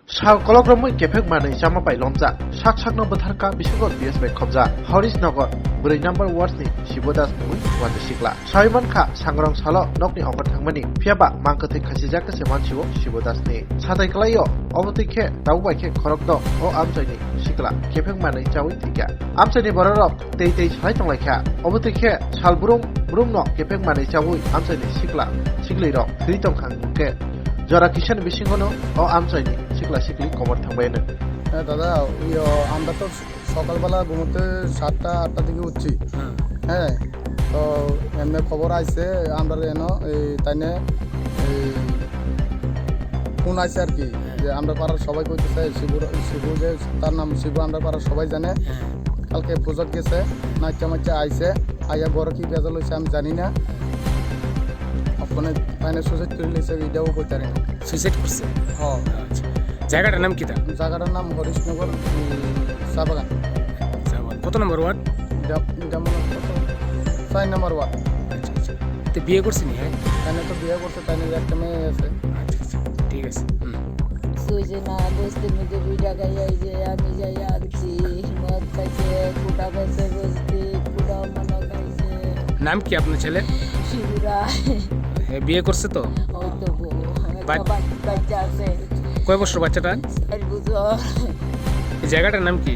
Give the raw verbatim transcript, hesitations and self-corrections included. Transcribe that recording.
Sal kolok romwi kephek manwi chama bai lomjak. Sak sakno bwtharkha Biswanath B S bai khobjak. Harish Nagar, brwi number ward ni Shibo Das mungwi wadi sikla. Sawi mankha, sangrong salo nokni ongkhor thangmani, phiyaba mang kwthwi khasijak se mansio Shibo Das ni. Satai kwlaio, obo twi khe tabuk bai khe khorok dok o amchaini sikla kephek manwi chawi thwikha. Amchaini bororok tei tei salai tonglaikha. Obo twi khe sal brum brumno kephek manwi chawi amchaini sikla siklirok thwi tongkha hwnkhe jora kisani bisingono o amchaini sikla sikli komor thangbaino. হ্যাঁ দাদা, ওই, ও, আমরা তো সকালবেলা ঘুমোতে সাতটা আটটার দিকে উঠছি। হ্যাঁ। হ্যাঁ, তো এমনি খবর আইছে, আমরা এনো এই তাইনে এই ফোন আইছে আর কি, হ্যাঁ। যে আমরা পাড়ার সবাই কইতেছে শিবুর, শিবু যে তার নাম শিবু, আমরা পাড়ার সবাই জানে। হ্যাঁ। কালকে পুজোত গেছে, নাইচা মাইচা আইছে, আইয়া ঘরে কি বেজাল হইছে আমি জানি না। আপনে তাইনে সুসাইড করে লিছে, এটাও কইতারে না। সুইসাইড করছে? হ্যাঁ। আচ্ছা। জায়গাটার নাম কিতা? জায়গাটার নাম হরিশনগর, উম, চা বাগান। চা বাগান। কত নম্বর ওয়ার্ড? এটা, এটা মনে হয় কত? চার নম্বর ওয়ার্ড। আচ্ছা, আচ্ছা। তো বিয়ে করছে নি, হ্যাঁ? তাইনে তো বিয়ে করছে, তাইনে একটা মেয়ে আছে। আচ্ছা, আচ্ছা। ঠিক আছে। হুম। সুইজে না বুঝতে মিটে দুই টাকা এই যে আমি যাই আর কি, মদ খাইছে, কুটা বেচে বসতি, কুটা মনে খাইছে। নাম কি আপনার ছেলে? শিবুরা। এ, বিয়ে করছে তো? ওই তো বউ, একটা বাচ-, বাচ্চা আছে। কয় বছর বাচ্চাটা? চার বছর। এই জায়গাটার নাম কি?